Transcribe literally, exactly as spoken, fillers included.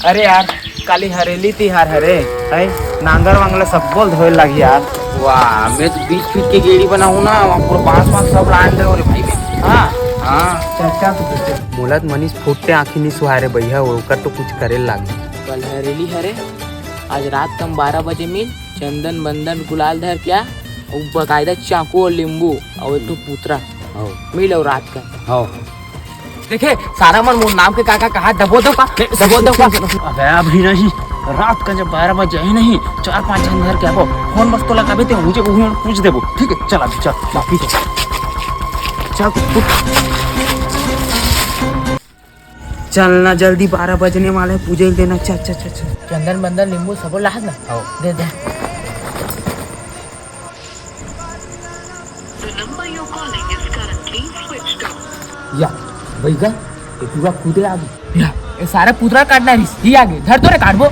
अरे यार, काली हरेली तिहार हरे, है? नांगर वांगला सब बोल धोए लागी यार। वाह, मैं तो बीच बीच के गेड़ी बनाऊं ना, वहाँ पूरा बांस वांस सब लान रहे हो रे भाई मैं। हाँ। चल, चल तू पीछे। मोला तो मनीष फुट्टे आँखी नी सुहाए रे भैया, ओकर तो कुछ करे लाग। कल हरेली हरे, आज रात कम बारह बजे मिल, चंदन बंदन गुलाल धर के आ, अउ बकायदा चाकू अउ लींबू अउ एक ठो पुतरा। हाँ। मिल अउ रात का। हाँ। देखे, सारा मन मोर नाम के का का कहा, दबो दो का, दबो दो का। अबे अभी नहीं, रात का जब बारह बजे ही नहीं, चार पांच झन घर के आबो, फोन बस तो लगाबे ते, मुझे उही पूछ देबो, ठीक है? चल अभी चल, चल, ठीक है। चल, उठ। चल ना, जल्दी बारह बजने वाला है, पूजे देना, चल, चल, चल, चल। चंदन बंदन नींबू सबो लाहत ना? हाँ। दे दे। The number you're calling is currently switched off. या, भैया, ये पूरा खुदे आ गई। या, ये सारा पुतरा काटना रिस, ही आ गए। धर तो रे काटबो।